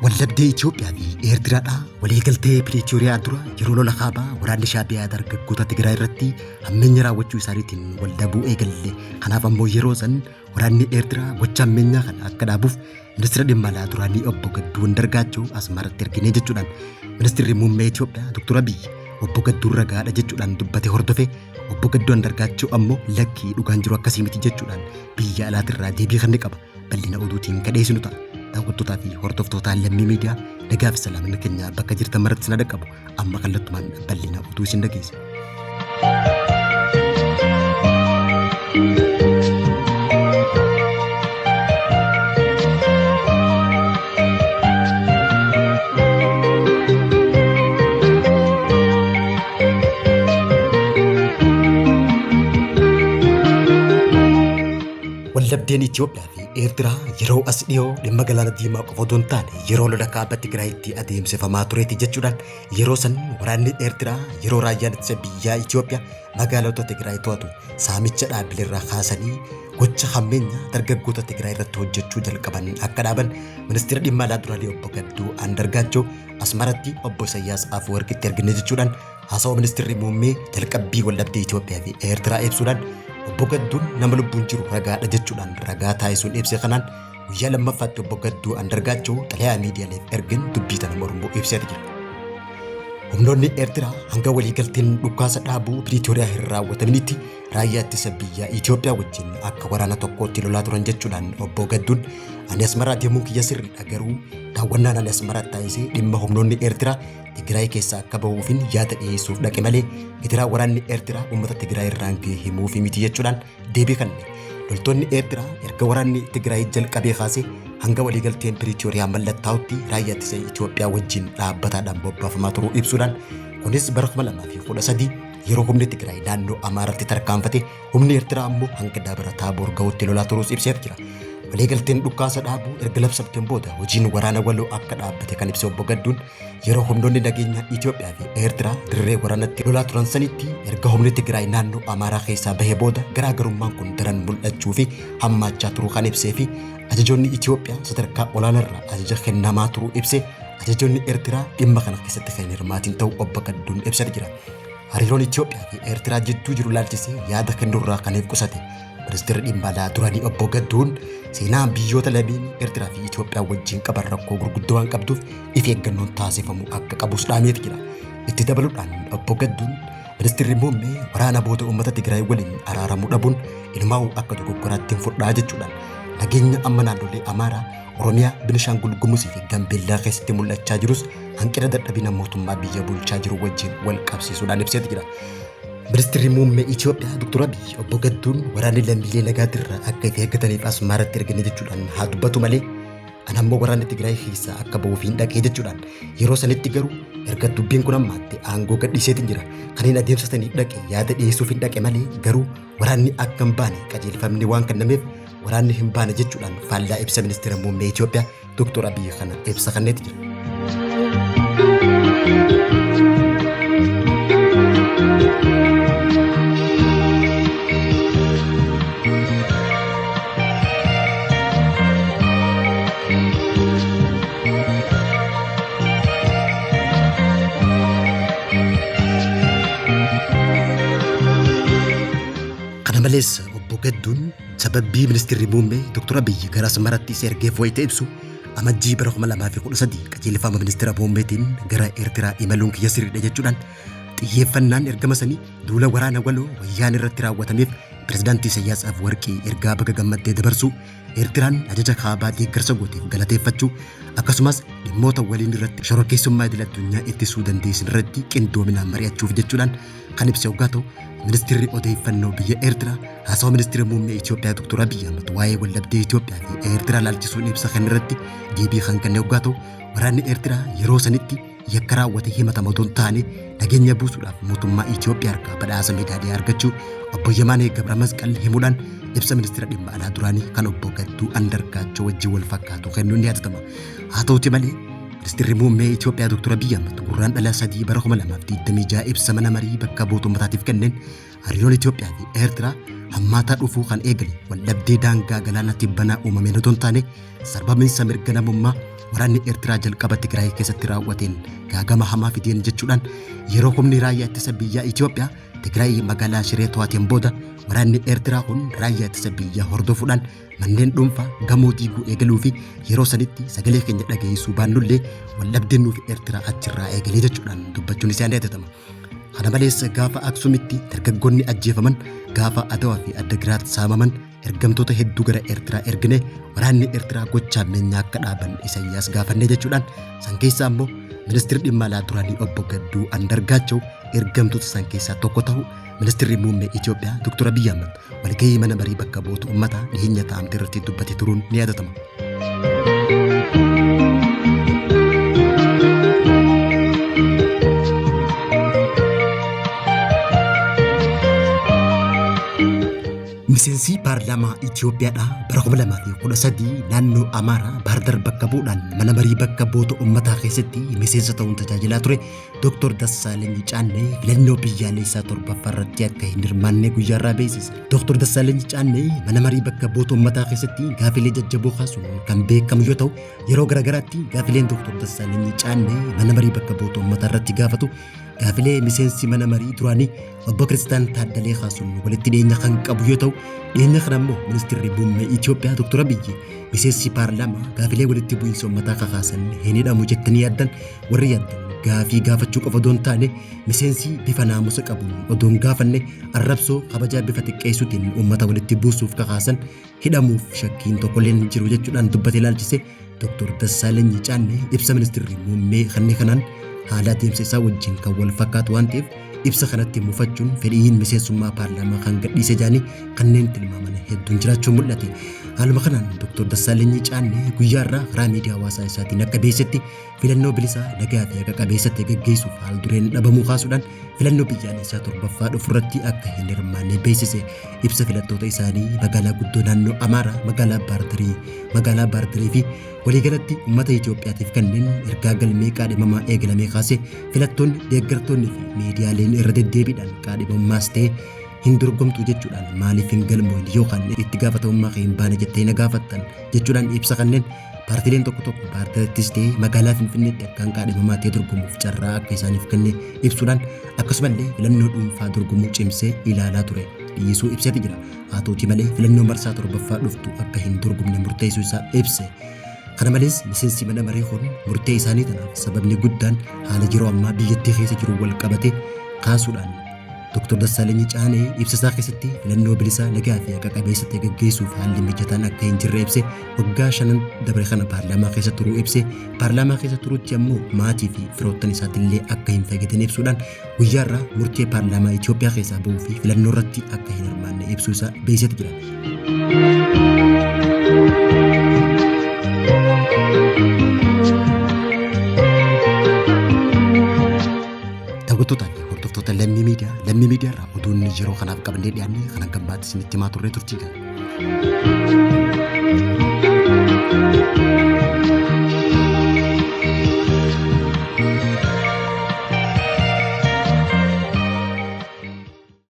Waldhabdee Itoophiyaa fi Eertiraadhaa waliigaltee Piriitooriyaa dura yeroo lola kaabaa waraanni Shaabiyaa dargaggoota Tigraay irratti hammeenya raawwachuu isaaniitiin waldhabuu eegalle. Kanaaf ammoo yeroo san waraanni Eertiraa gocha hammeenyaa kana akka dhaabuuf ministeera dhimma alaa duraanii obbo Gadduu Andargaachoo Asmaratti erginee jechuudhaan ministeerri muummee Itoophiyaa Dr. Abiyyi obbo Gadduun ragaadha jechuudhaan dubbate hordofe obbo Gadduu Andargaachoo ammoo lakkii dhugaan jiru akkasii miti jechuudhaan biyya alaatirraa deebii kan qaba. Bal'ina oduutiin kadheessinu ta'a. Daawwattootaa fi hordoftoota Lammii Miidiyaa nagaa fi salaamni keenya bakka jirtan maratti isin dhaqqabu amma kallattumaan bal'ina oduu isin dhageessa. Waldhabdeen Itoophiyaa fi Eertiraa yeroo as dhiyoo dhimma galaana diimaa qofa otoo hin taane yeroo lola kaaba Tigraayitti adeemsifamaa tureeti jechuudhaan yeroo san waraanni Eertiraa yeroo raayyaan ittisa biyyaa Itoophiyaa magaalota Tigraay to'atu saamicha dhaabbileerraa kaasanii gocha hammeenya dargaggoota Tigraay irratti hojjechuu jalqaban akka dhaaban ministeera dhimma alaa duraanii obbo Gadduu Andargaachoo Asmaratti obbo Isayyaas Afwerqitti ergine jechuudhaan haasawa ministeerri muummee jalqabbii waldhabdee Itoophiyaa fi Eertiraa ibsuudhaan obbo Gadduun nama lubbuun jiru ragaadha jechuudhaan ragaa taasisuun ibse kanaan guyyaa lammaffaatti obbo Gadduu Andargaachoo xalayaa miidiyaaleef ergin dubbii tana mormuu ibseeti jira. Humnoonni Eertiraa hanga waliigalteen dhukaasa dhaabuu Piriitooriyaa hin raawwataminitti raayyaa ittisa biyyaa Itoophiyaa wajjin akka waraana tokkootti lolaa turan jechuudhaan obbo Gadduun ani Asmaraa deemuun kiyya sirriidha garuu daawwannaan ani Asmaraatti taasisee dhimma humnoonni Eertiraa Tigraay keessaa akka bahuufin yaada dhiyeessuuf dhaqe malee gidiraa waraanni Eertiraa uummata Tigraay irraan ga'e himuufi miti jechuudhaan deebii kenne. Loltoonni Eertiraa erga waraanni Tigraay jalqabee kaasee hanga waliigalteen Piriitooriyaa mallattaa'utti raayyaa ittisa Itoophiyaa wajjin dhaabbataadhaan bobbaafamaa turuu ibsuudhaan kunis bara 2013 yeroo humni Tigraay naannoo Amaaraatti tarkaanfate humni Eertiraa ammoo hanga Dabra Taaboor ga'utti lolaa turuus ibseet jira. Waliigalteen dhukaasa dhaabuu erga labsamteen booda hojiin waraana waloo akka dhaabbate kan ibse obbo Gadduun yeroo humnoonni nageenyaa Itoophiyaa fi Eertiraa dirree waraanatti lolaa turan sanitti erga humni Tigraay naannoo Amaaraa keessaa bahee booda garaagarummaan kun daran mul'achuu fi hammaachaa turuu kan ibsee fi ajajoonni Itoophiyaa sadarkaa olaanaarraa ajaja kennamaa turuu ibse ajajoonni Eertiraa dhimma kana keessatti kan hirmaatiin ta'uu obbo Gadduun ibsanii jira. Hariiroon Itoophiyaa fi Eertiraa jidduu jiru laalchisee yaada kennuurraa kan of qusate ministeerri dhimma alaa duraanii obbo Gadduun seenaa biyyoota lameen Eertiraa fi Itoophiyaa wajjin qaban rakkoo gurguddoo waan qabduuf if eeggannoon taasifamu akka qabus dhaameet jira. Itti dabaluudhaan obbo Gadduun ministeerri muummee waraana booda uummata Tigraay waliin araaramuu dhabuun inumaa'uu akka dogoggoraatti hin fudhaa jechuudhaan nageenya amma naannolee Amaaraa, Oromiyaa, Binishaangul Gumuzii fi Gambeellaa keessatti mul'achaa jirus hanqina dadhabina mootummaa biyya bulchaa jiru wajjin wal qabsiisuudhaan ibseet jira. Ministeerri muummee Itoophiyaa Dr. Abiyyi obbo Gadduun waraanni lammiilee nagaatirraa akka of eeggataniif Asmaaratti ergine jechuudhaan haa dubbatu malee ani ammoo waraanni Tigraay keessaa akka bahuuf hin dhaqee jechuudhaan yeroo sanitti garuu erga dubbiin kun ammaatte aangoo gadhiiseetiin jira. Kan hin adeemsisaniif dhaqe yaada dhiyeessuuf hin dhaqe malee garuu waraanni akka hin baane qajeelfamni waan kennameef waraanni hin baane jechuudhaan faallaa ibsa ministeera muummee Itoophiyaa Dr. Abiyyi kana ibsa kenneeti jira. Kana malees obbo Gadduun sababii ministeerri muummee Dr. Abiyyi gara Asmaratti isa ergeef wayita ibsu amajjii bara 2013 qajeelfama ministeera muummeetiin gara Eertiraa imaluun kiyya sirriidha jechuudhaan xiyyeeffannaan ergama sanii duula waraana waloo wayyaan irratti raawwatameef pirezidaantii Isaayyaas Afwerqii ergaa baga gammaddee dabarsuu Eertiraan ajaja kaabaa deeggarsa gooteef galateeffachuu akkasumas dhimmoota waliin irratti shororkeessummaa idil addunyaa ittisuu dandeessan irratti qindoominaan mari'achuuf jechuudhaan kan ibse hoggaa ta'u ministeerri odeeffannoo biyya Eertiraa haasawa ministeera muummee Itoophiyaa Dr. Abiyyi Ahmad waa'ee waldhabdee Itoophiyaa fi Eertiraa laalchisuun ibsa kan irratti deebii kan kenne hoggaa ta'u waraanni Eertiraa yeroo sanitti yakka raawwate himatama otoo hin taane nageenya buusuudhaaf mootummaa Itoophiyaa harkaa badhaasa meedaaliyaa argachuu obbo Yemaanee Gabra Masqal himuudhaan ibsa ministeera dhimma alaa duraanii kan obbo Gadduu Andargaachoo wajjin wal fakkaatu kennuun ni yaadatama. Haa ta'uti malee ministeerri muummee Itoophiyaa Dr. Abiyyi Ahmad gurraan dhala 3 bara 2026 ibsa mana marii bakka buutummataatiif kenneen hariiroon Itoophiyaa fi Eertiraa hammaataa dhufuu kan eegale waldhabdee daangaa galaana tibbanaa uumameen otoo hin taane sarbamiinsa mirga namummaa waraanni Eertiraa jalqaba Tigraay keessatti raawwateen gaagama hamaa fideen jechuudhaan yeroo humni raayyaa ittisa biyyaa Itoophiyaa Tigraay magaalaa Shiree to'ateen booda waraanni Eertiraa kun raayyaa ittisa biyyaa hordofuudhaan manneen dhuunfaa gamoo diiguu eegaluu fi yeroo sanitti sagalee keenya dhageessisuu baannullee waldhabdeen nuuf Eertiraa achirraa eegalee jechuudhaan dubbachuun isaa ni yaadatama. Kana malees gaafa Aksumitti dargaggoonni ajjeefaman, gaafa Adawaa fi Addagiraat saamaman ergamtoota hedduu gara Eertiraa ergine waraanni Eertiraa gocha hammeenyaa akka dhaaban Isayyaas gaafannee jechuudhaan san keessaa ammoo ministirri dhimma alaa duraanii obbo Gadduu Andargaachaw ergamtoota san keessaa tokko ta'u ministirri muummee Itoophiyaa Dr. Abiyyi Ahmad walgahii mana marii bakka bu'oota uummataa dhiyeenya taa'amte irratti dubbate turuun ni yaadatama. Miseensi paarlaamaa Itoophiyaadhaa bara 2013 naannoo Amaaraa Baahir bakka bu'uudhaan mana marii bakka bu'oota uummataa keessatti miseensa ta'uun tajaajilaa ture Dr. Dassaalany Caannee filannoo biyyaalessaa torbaffaa irratti akka hin hirmaanne guyyaarraa beeksise. Dr. Dassaalany Caannee mana marii bakka bu'oota uummataa keessatti gaafilee jajjaboo kaasuun kan beekamu yoo ta'u yeroo garaagaraatti gaafileen Dr. Dassaalany Caannee mana marii bakka bu'oota uummataa irratti gaafatu gaafilee miseensi mana marii duraanii obbo Kiristaan Taaddalee kaasuun walitti dhiyeenya kan qabu yoo ta'u dhiyeenya kana immoo ministeerri muummee Itoophiyaa Dr. Abiyyi miseensi paarlaamaa gaafilee walitti bu'iinsa uummataa kakaasan hin hidhamu jettanii yaaddan warri yaaddan gaafii gaafachuu qofa odoon taane miseensi bifa naamusa qabuun odoon gaafanne arrabsoo kabajaa bifa xiqqeessuutiin uummata walitti buusuuf kakaasan hidhamuuf shakkiin tokkolleen hin jiru jechuudhaan dubbate ilaalchise Dr. Dassaalany Caannee ibsa ministeerri muummee kanneen kanaan haala adeemsa isaa wajjin kan wal fakkaatu waan ta'eef ibsa kanatti mufachuun fedhiin miseensummaa paarlaamaa kan gadhiise jaanii kanneen tilmaaman hedduun jiraachuun mul'ate. Haaluma kanaan Dr. Dassaalany Caannee guyyaa irraa karaa miidiyaa hawaasaa isaatiin akka beeksisetti filannoo bilisaa nagaa fi haqa qabeessa ta'e gaggeessuuf haal dureen dhabamuu kaasuudhaan filannoo biyyaalessaa torbaffaa dhufurratti akka hin hirmaanne beeksise. Ibsa filattoota isaanii magaalaa guddoo naannoo Amaaraa magaalaa Baahir Daarii fi waliigalatti uummata Itoophiyaatiif kanneen ergaa galmee qaadhimamaa eegalamee kaase filattoonni deeggartoonni fi miidiyaaleen irra deddeebiidhaan qaadhimammaas ta'e hin dorgomtu jechuudhaan maaliif hin galmoofne yookaan itti gaafatamummaa kee hin baane jettee na gaafattan jechuudhaan ibsa kanneen paartileen tokko tokko Baahir Daarittis ta'e magaalaa Finfinneetti akkaan qaadhimamaa ta'e dorgomuuf carraa akka isaaniif kenne ibsuudhaan akkasumallee filannoo dhuunfaa dorgomuu cimsee ilaalaa ture dhiisuu ibseeti jira. Haa ta'utii malee filannoo marsaa torbaffaa dhuftu akka hin dorgomne murteessuu isaa ibse. Kana malees miseensi mana maree kun murtee isaanii tanaaf sababni guddaan haala yeroo ammaa biyyattii keessa jiru wal qabate kaasuudhaan Dr. Dassaalany Caanee ibsa isaa keessatti filannoo bilisaa nagaa fi haqa qabeessa ta'e gaggeessuuf haalli mijataan akka hin jirre ibse waggaa 5 dabre kana paarlaamaa keessa turuu ibse paarlaamaa keessa turuutti ammoo maatii fi firoottan isaatiillee akka hin fayyadin ibsuudhaan guyyaarraa murtee paarlaamaa Itoophiyaa keessaa bahuu fi filannoo irratti akka hin hirmaanne ibsuu isaa beeksiseeti jira. Daawwattootaa fi hordoftoota Lammii Miidiyaa, Lammii Miidiyaa irraa oduun yeroo kanaaf qabannee dhiyaanne kan hanga ammaatti isinitti himaa turre turtii gaara.